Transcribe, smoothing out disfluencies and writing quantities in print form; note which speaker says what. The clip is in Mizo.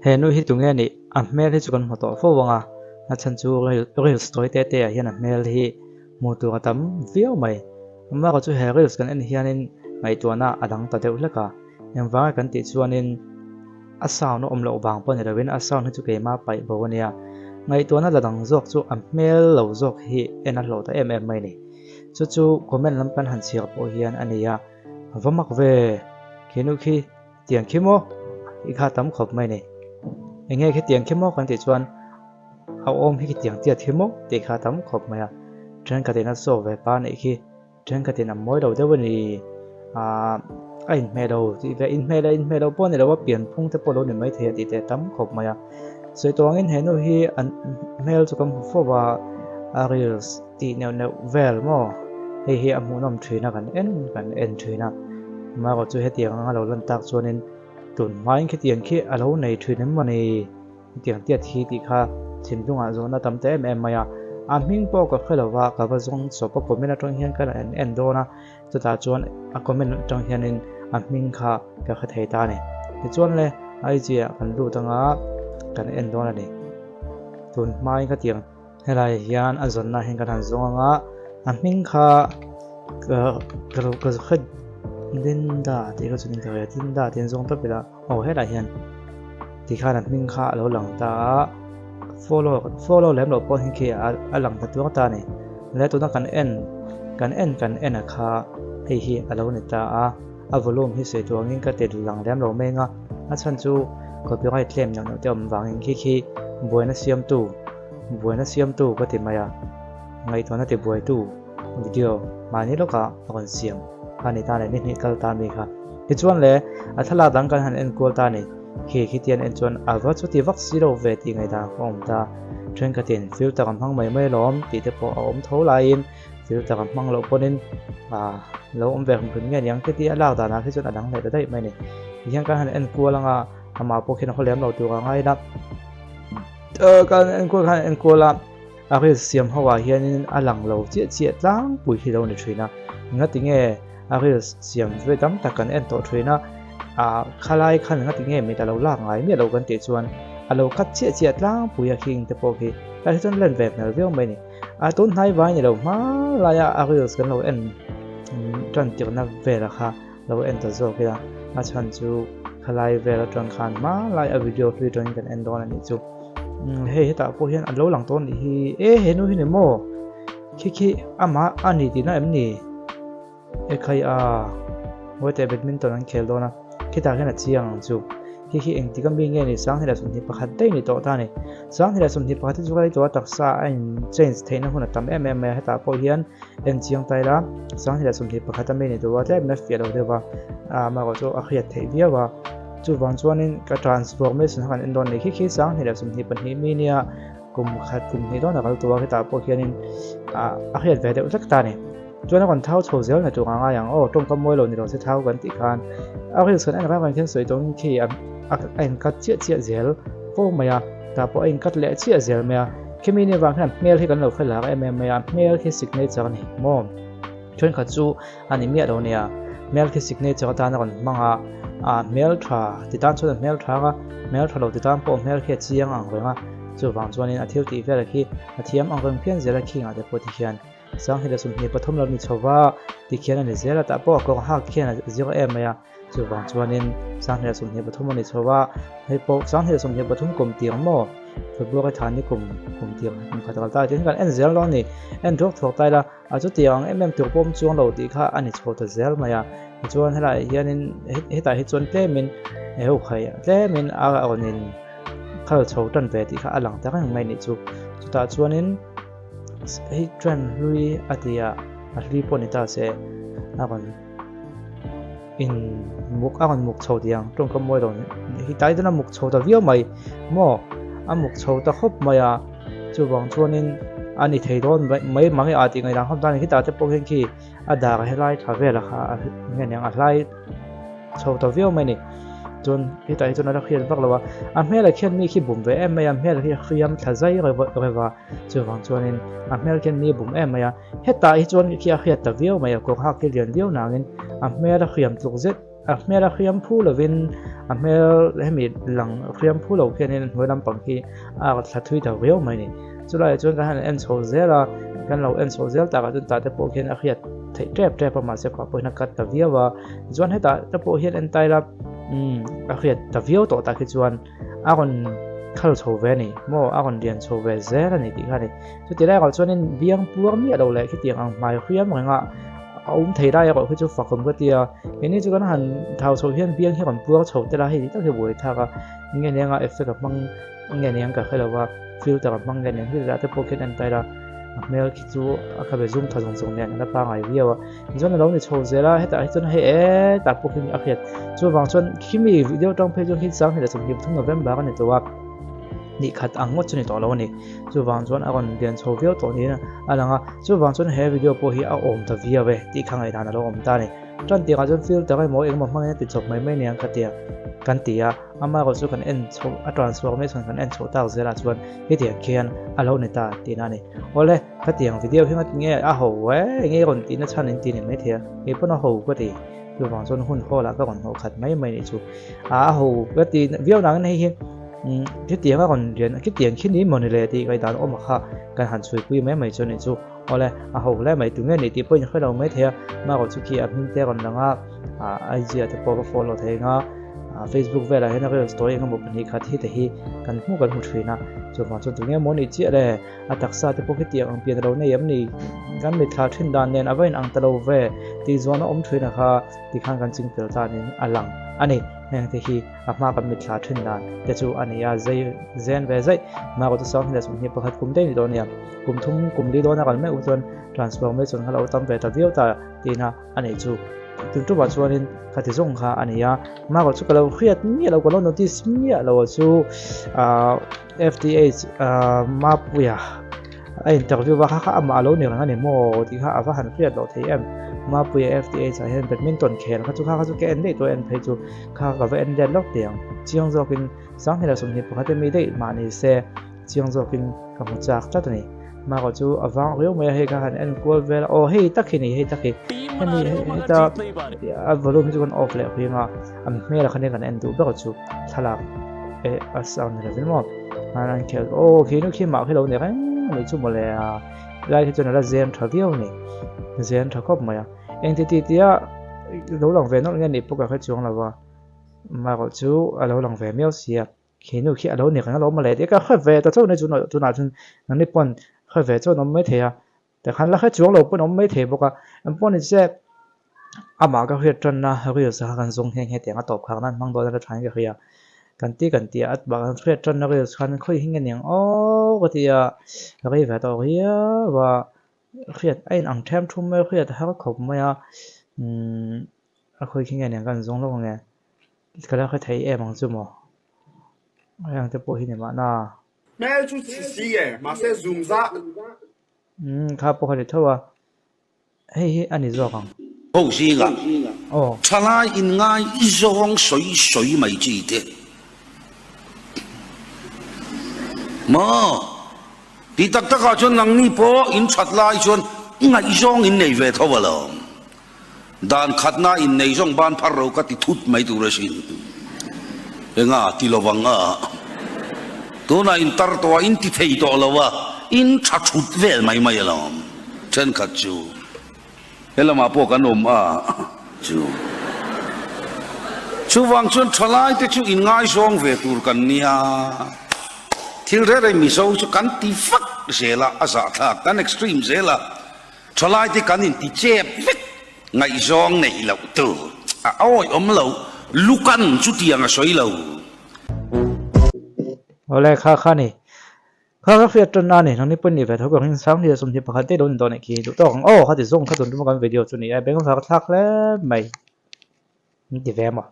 Speaker 1: He nu hi tunge nih a hmel hi chu kan hmu tawh fo ang a, a chhan chu reels tawi te te ah hian a hmel hi hmuh tur a tam viau mai. Amaherawh chu he reels kan en hianin ngaihtuahna a dang ta deuh hlek a, engvanga kan tih chuanin a sound a awm loh vang pawh ni lovin a sound hi chu keimah paih bo a nia. Ngaihtuahna la dang zawk chu a hmel lo zawk hi en a hlawh ta em em mai a ni. Chu chu comment lam kan han chhiar pawh hian a ni a, va mak ve khi nu khi. Tiang khi maw? I kha tam khawp mai ni. Enge khi tiang khi maw kan tih chuan a awm hi khi tiang tiat khi maw tih kha tam khawp mai a. Thenkhatin a sawk ve pa nih khi thenkhatin a mawi lo deuh a ni. Aaa a inhmeh lo tih ve inhmeh leh inhmeh lo pawh a ni lo a pianphung te pawh lo ni maithei a tih te tam khawp mai a. Sawi tawh angin he nu hi an hmel chu kan hmu fo a, a reels tih neuh neuh vel maw hei hi a hmuhnawm thin a kan en kan en thin a amaherawh chu hetiang anga lo lan tak chuanin tun hmain khitiang khi a lo nei thin em mawni hetiang tiat hi tih kha thinlungah zawhna tam ta em em mai a a hming pawh ka hre lova ka va zawng chawp a comment atang hian ka en en dawn a chutah chuan a comment atang hianin a hming kha ka hre thei ta a ni tichuan le IG ah kan lut anga kan en dawn a ni tun hmain khatiang. Helai hian a zawnna hian kan han zawng anga a hming kha ka ka lo ka hre Linda tih kha chuan ka hria Linda tih an zawng tawp ila aw helai hian tikhan a hming kha a lo lang ta a follow follow lem loh pawh hi khi a lang ta tuang ta a ni le tuna kan en kan en kan en a kha hei hi a lo ni ta a a volume hi sawi tur angin ka ti lang lem lo mai anga a chhan chu copyright claim neuh neuh te awm vangin khi khi buaina siamtu. Buaina siamtu ka ti mai a, ngaihtuahna ti buaitu video mahni lawkah a rawn siam kha a ni ta a ni, ni hnih kal ta mi kha. Tichuan le, a thlalak dang kan han enkual ta a ni, khi khiti an en chuan a va chuti vak si lo ve tih ngaihdan ka awm ta. Thenkhatin filter an hmang mai mai alawm tih te pawh a awm tho laiin filter an hmang loh pawhin ah lo awm ve hrim hrim nge niang khiti a lak danah khi chuan a dang leh ta daih mai a ni. Tihian kan han enkual anga amah pawh khian a haw lem lo tur a ngai ila. Kan enkual khan enkual a a ril siam ho ah hianin a lang lo chiah chiah tlangpui hi lo ni thin a engati nge a ril siam ve tam tak kan en tawh thin a ah khalai khan engati nge mit a lo lak ngai miah lo kan tih chuan a lo cut chiah chiah tlangpui a khing te pawh khi tah hi chuan len ve hmel viau mai a ni a tun hnai vai ni lo hma laia a reels kan lo en tan tirhna velah kha. Lo en ta zawk ila, a chhan chu khalai vel atang khan hma lai a video hlui atangin kan en dawn a nih chu. Hei hetah pawh hian a lo lang tawh a nih hi, e he nu hi ni maw? Khi khi amah a ni tihna em ni? E khai a, ngawi teh badminton an khel dawn a, khitah khian a chiang ang chu. Khi khi engtik ami nge ni 2021 daih ni tawh ta a ni. 2021 hi chu ka tawh a taksa a in change theihna hun a tam em em mai a, hetah pawh hian En chiang ta ila, 2021 a mi ni duh a tlem in a fiah lo deuh a, amaherawh chu a hriat theih viau a. Chuvang chuanin ka transformation kha kan en dawn a ni khi khi 2022 mi nia kum khat kum hnih dawn a kal tawh a hetah pawh hianin a hriat ve deuh vek ta a ni. Chuan a rawn thau chho zel na tur a ngai ang aw tawngkam mawi lo ni lo se thau kan tih khan a reels kan en rang rang hian sawi tawngin khi a in cut chiah chiah zel fo mai a. Tah pawh a inkat leh chiah zel mai a, khimi ni avang hian hmel hi kan lo hre lar em em mai a, hmel khi signature a ni maw? Thenkhat chu a ni miah lo nia, hmel khi signature atan a rawn hmang a, ah hmel tha ti tan chuan a hmel tha ang a, hmel tha lo ti tan pawh hmel khi a chiang ang reng a, chuvang chuanin a thil tih vel khi a thiam ang reng phian zel a khingah te pawh ti hian 2023 lo ni chho va tikhian a ni zel a, tah pawh a kawng hak khian a zir em mai a. Chuvang chuanin 2023 a ni chho a, hei pawh 2023 kum tiang maw February thla ni kum kum tiang kum khat kal ta tin kan en zel dawn a ni. En thuak thuak ta ila a chutiang ang em em tur pawh awm chuang lo tih kha a ni chho ta zel mai a. Tichuan helaiah hianin hetah hi chuan tlemin ho khai tlemin a rawn in khal chho tan ve tih kha a lang ta reng mai a nih chu. Chutah chuanin hei trend hlui a ti a, a hlui pawh ni ta se a rawn. In muk a rawn muk chho tih ang tawngkam mawi lo hi tlai dawn a muk chho ta viau mai maw a muk chho ta khawp mai a chuvang chuanin a ni thei dawn mai mai a tih ngaihdan khawp ta a ni khitah te pawh khian khi a dar helai thla velah kha a nge niang a hlai chho ta viau mai a ni chuan hetah hi chuan a la hriat vak lo a a hmelah khian mi khi bum ve em mai a hmel hi a hriam thla zai reuh a chuvang chuanin a hmel khian mi a bum em mai a. Hetah hi chuan khi a hriat ta viau mai a, kawng hak hi lian viau nangin a hmel a hriam tluk zet a hmel a hriam phu lovin a hmel hemi lang hriam phu lo khianin a hnuai lampang khi a thla thui ta viau mai a ni. Chulaiah chuan kan han en chho zel a, kan lo en chho zel takah chuan tah te pawh khian a hriat theih tep tep a mahse khua pawhin a cut ta viau a tichuan hetah te pawh hian en taila umm a hriat ta viau tawh tak hi chuan a rawn khal chho ve a ni maw a rawn lian chho ve zel a ni tih kha a ni chuti lai erawh chuanin biang puar miah lo leh khitiang ang hmai hriam renga a awm thei lai erawh khi chu fak awm ka tia keini chu kan han thau chho hian biang hi a rawn puar chho tel a hei tak hi buai thlak a nge ni anga effect a hmang nge ni ang ka hre lo va filter a hmang nge ni ang hi lah te pawh khian en ta ila a hmel khi chu a khabe zum tha zawng zawng nen a la pangai viau a tichuan a lo ni chho zel a hetah hi chuan hei hetah pawh khian a hriat chuvang chuan khimi video atang phei chuan khi 20 leh 23 November a ni tawh a ni khat ang ngawt chu ni tawh lo a ni chuvang chuan a rawn lian chho viau tawh niin a lang a chuvang chuan he video pawh hi a awm ta viau e tih kha ngaihdan a lo awm ta a ni tan tirah chuan filter emaw engemaw hmangin a ti chawp mai mai aniang ka tia kan ti a. Amaherawh chu kan en chhoh a transformation kan en chhoh tak zelah chuan hetiang khian a lo ni ta tihna a ni. Awle, khatiang video hi nge a ho e, enge rawn tihna chhan in ti ni maithei a, kei pawn a ho ka ti. Chuvang chuan hun hawlah ka rawn hnawh khat mai mai nih chu. A ho ka ti viau nangin hei hi khitiang a rawn rian khitiang khi ni maw ni le tih ngaihdan awm kha kan han chhuipui mai mai chu a nih chu. Awle, a ho hle mai tunge nih tih pawhin hre lo maithei a, amaherawh chu khi a hming te a rawn lang a, IG ah te pawh ka follow thei ang a. Facebook velah hian reels tawi engemaw 2 khat hi te hi kan hmu kan hmu thin a chuvang chuan tunge maw ni chiah le a taksa te pawh khitiang ang pian alo nei em ni kan mitthla thin dan nen a va in ang ta lo ve tih zawhna awm thin a kha tikhan kan ching fel tan in a lang a ni heng te hi a hma kan mitthla thin dan te chu a ni a zei zen ve zaih hma chu sang hi leh 21 kum daih ni dawn a nia kum thum kum li dawn a kal meuh chuan transformation kha lo tam ve ta viau ta tihna a neih chu tun tumah chuanin ka ti zawng kha a ni a mah chu ka lo hriat miah lo ka lo notice miah lo chu ah F_T_H ah Mapuia a interview a kha kha amah alo ni reng a ni maw tih kha a va han hriat loh thei em Mapuia F_T_H ah hian badminton khel kha chu kha kha chu ka en daih tawh a en phei chu kha ka va en let lawk teh ang chiang zawkin 2021 a mi daih mah ni se. Chiang zawkin ka hmu chak tlat a ni. Mako chu a vang riau mai a, hei ka han en kual vel a, aw hei tak hi ni, hei tak hi. Hemi heta a volume hi chu kan off leh huing a, an hmel khan kan en duh ber chu thlalak eh a sound ni lovin maw. An an khel aw khi nu khi mah khi lo ni reng a nih chu mawle a, helai hi chuan a la zem tha viau a ni, zem tha khawp mai a. Engti ti tia lo lang ve nawlh nge nih pawh ka hre chuang lo va, Mako chu a lo lang ve miau si a. Khi nu khi a lo ni reng alawm mawle tih ka hre ve ta chauh mai chu tunah chuan nangni pawn hre ve chuan awm mai thei a tikhan la hre chuang lo pawn awm mai thei bawk a engpawh ni se amah ka hriat tanna reels kha kan zawng nghe nghe tiang a tawp khak nan hmang dawn a la thain ka hria kan ti kan ti a amah kan hriat tanna reels khan khawi hi nge niang aw ka ti a rei ve tawh riau a hriat a inang them thum mai a hriat har khawp mai a umm a khawi khi nge niang kan zawng lawk ange. Ka la hre thei em ang chu maw? Heng te pawh hi ni mahna.
Speaker 2: Hmel chu chhi si e, mahse zoom zah.
Speaker 1: Umm kha pawh kha ni tho a, hei hi a ni zawk ang.
Speaker 3: Ho zingah thalai in ngai i zawng sawi sawi mai chi te maw? Ti tak takah chuan nangni pawh in that lai chuan ngaihzawng in nei ve tho alawm. Dan khatna innei zawng ban phar ro ka ti thut mai tur asin. Enga ti lo vang a? Tunah in tar tawh a, in ti thei tawh lo a, in tha thut vel mai mai alawm. Thenkhat chu he lamah pawh kan awm a chu. Chuvang chuan thalaite chu inngaizawng ve tur kan nia. Thil reng reng Mizo chu kan ti vak zel a, a zahthlak, kan extreme zel a. Thalaite kan inti chep vek, ngaihzawng neih loh tur a awi awm lo, Lukan chutiang a sawi lo.
Speaker 1: Awle kha kha ni. Kha ka hriat tan na ni, nangni pawn ni ve tho ka ring sang hle 21 te lo ni dawn eh khi duh tawk ang aw kha ti zawng kha tun tum a kan video chu ni e, beng var thlak hle mai. Min ti ve maw?